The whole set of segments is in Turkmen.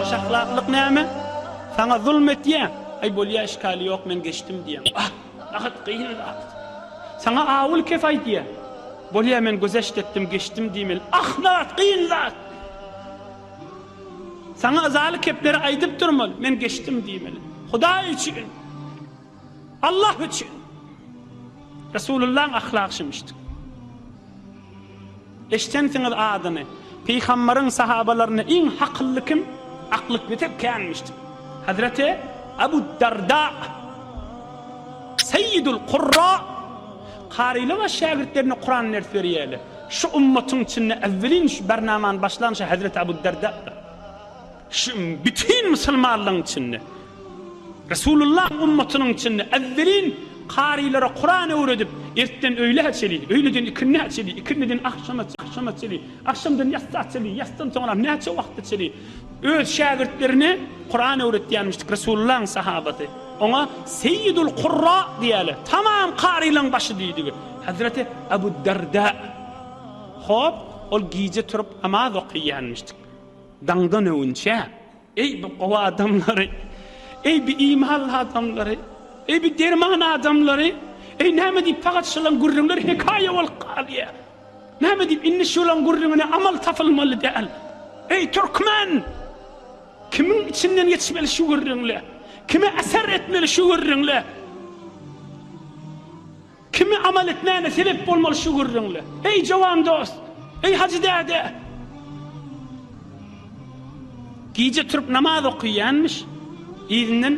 Hoş ahlaklyk näme? Saňa zulm etýä, aý bolýa işgali ýok men geçdim diýýäň. Ah, nahat gyn zat. Saňa awul kef aýdýa. Bolýa men güzeşt etdim, geçdim diýmeli. Ah, nahat gyn zat. Saňa yzaly kepleri aýdyp durmaly, men geçdim diýmeli. Hudaý üçin. Allah üçin. Resulullahyň ahlagy şemişdik. Eşdensiňiz adyny. Pygambaryň sahabalarynda iň hakylly kim? Akly beter känmişdi. Hazreti Abu Darda Seýidul Kurra karylar we şägirtlerine Kuran ders berýärler. Şu ummatyň içinde äwwelin şu barnamany başlan şu Hazreti Abu Darda'dyr. Şu bütin musulmanlaryň içinde Resulullahyň ummatynyň içinde äwwelin karylara Kuran öwredip, ertden öýlä çeli, öýleden ikindä çeli, ikindiden agşama, agşama çeli, agşamdan ýassa çeli, ýasdan soňram näçe wagta çeli öz şägirtlerine Kuran öwretýänmişdik Resulullahyň sahabasy. Oňa Seýidul Kurra diýýärler. Tamam karylaryň başy diýdigi. Hazreti Abu Darda. Hop, ol gije turup namaz okaýanmişdik. Daňdan öwünçä. Eý bu gowy adamlary! Eý bi imanly adamlary! Eý bi derman adamlary! Eý näme diýip fakat şolaň gürrüňleri hekaýa bolup galýar? Näme diýip indi şolaň gürrüňine amal tapylmaly däl? Eý türkmen! Kimiň içinden geçmeli şu gürrüňle? Kime eser etmeli şu gürrüňle? Kimi amal etmäne sebep bolmaly şu gürrüňle? Eý jowan dost! Eý hajy däde! Gije turup namaz okyýanmyş, yzyndan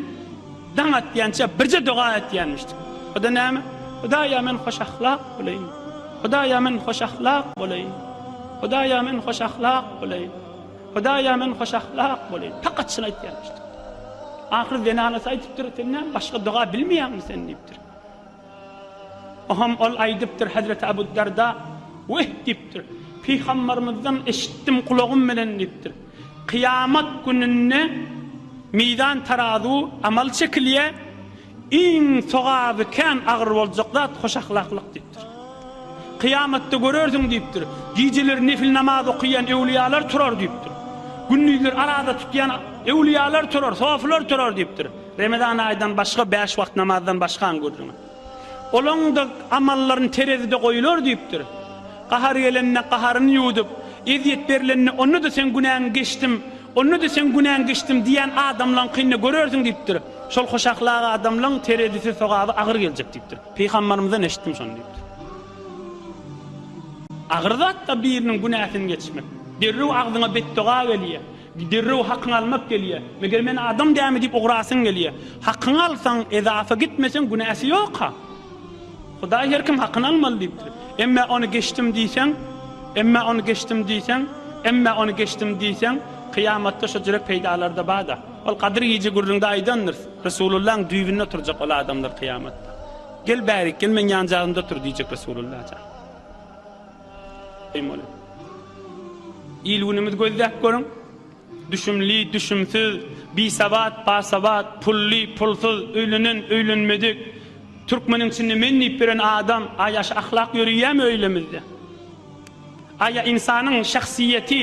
daň atýança birje doga etýänmiş. O-da näme? Hudaýa men hoş ahlak bolaýyn. Hudaýa men hoş ahlak bolaýyn. Hudaýa men hoş ahlak bolaýyn. Hudaýa men hoş ahlak bolaýyn. Pakat şuny aýtýanmyş. Ahyr zenanasy aýdypdyr, sen näme başga doga bilmeýäňmi sen diýipdir. Oňam ol aýdypdyr, Hezreti Abu Darda, Weh diýipdir, Pygambarymyzdan eşitdim gulagym bilen diýipdir. Kyýamat gününde mizan tarazu amal çekilýär, iň sogaby kän agyr boljak zat hoş ahlaklyk diýipdir. Kyýamatda görersiň diýipdir. Gijeleri nefil namaz okaýan öwlüýalar turar diýipdir. Gündizler araza tutýan öwlüýalar turar, sofular turar diýipdir. Remezan aýdan başga bäş wagt namazdan başgaň gürrüňi. Olaň-da amallaryny terezide goýular diýipdir. Gahar gelende gaharyny ýuwdup, ezýet berlende onda-da seň günäňi geçdim, onda-da seň günäňi geçdim diýýän adamlaňkyny görersiň diýipdir. Şol hoşahlak adamlaň terezisi sogaby agyr geljek diýipdir. Pygambarymyzdan eşitdim şony diýipdir. Agyr zat-da biriniň günäsini geçmek. Derrew agzyňa betdoga gelýär. Derrew hakyňy almak gelýär. Meger men adam dämi diýip ugrasyň gelýär. Hakyňy alsaň, ezafa gitmeseň günäsi ýok-ha. Hudaý her kim hakyny almaly diýipdir. Emme ony geçdim diýseň, emme ony geçdim diýseň, emme ony geçdim diýseň, kyýamatda şo jürek peýdalary-da bar-da. Ol Gadyr gije gürrüňde aýdandyr, Resulullaň düýbünde oturjak ol adamlar kyýamatda. Gel bärik, gel meň ýanjagymda otur diýjek Resulullah jan. Il-günümizi gözläp görüň. Düşümli, düşümsiz, bisawat, basawat, pully, pulsuz, öýlenen, öýlenmedik. Türkmeniň içinde men diýip ýören adam, aýa şu ahlak ýöreýärmi öýlemizde? Aýa ynsanyň şahsyýeti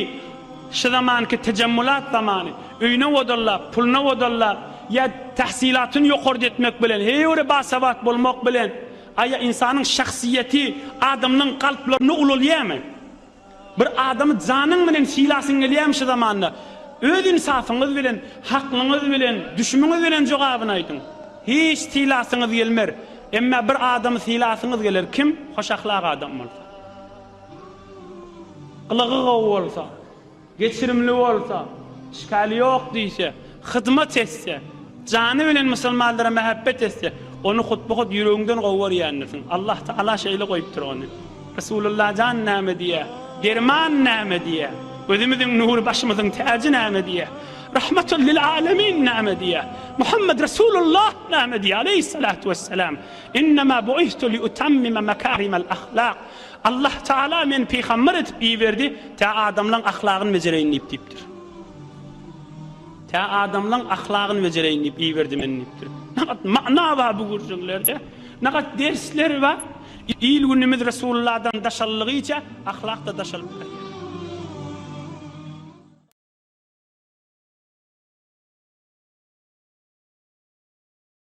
şu zamanky tejemmulat zamany, öýüne odallap, puluna odallap, ýa tahsylatyny ýokarda etmek bilen, heýwere basawat bolmak bilen, Aýa ynsanyň şahsyýeti adamlaň kalplarynda ulalýamy? Bir adamy janyň bilen sylasyň gelýämi şu zamanda? Öz ynsafyňyz bilen, haklyňyz bilen, düşümiňiz bilen jogabyny aýdyň. Hiç sylasyňyz gelmer. Emma bir adamy sylasyňyz geler. Kim? Hoş ahlak adam bolsa. Gylygy gowy bolsa. Geçirimli bolsa, işgali ýok diýse, hyzmat etse, jany bilen musulmanlara mähebbet etse, ony hutba-hut ýüregiňden gowy görýändirsiň. Allah Tagala şeýle goýupdyr ony. Resulullah jan näme diýýär? Derman näme diýýär? Gözümiziň nury, başymyzyň täji näme diýýär? Rahmatul lil alemin näme diýýär? Muhammed Resulullah näme diýýär? Aleýhissalatu wessalam. Innema buistu li utammima makarimal ahlak. Allah Tagala meni pygamber edip iberdi, tä adamlaň ahlagyny bejereýin diýip diýipdir. Tä adamlaň ahlagyny bejereýin diýip iberdi meni diýipdir. Nagat mana bar bu gürrüňlerde. Nagat dersler bar. Il günümiz Resulullahdan daşallygyça ahlak-da daşalyp barýar.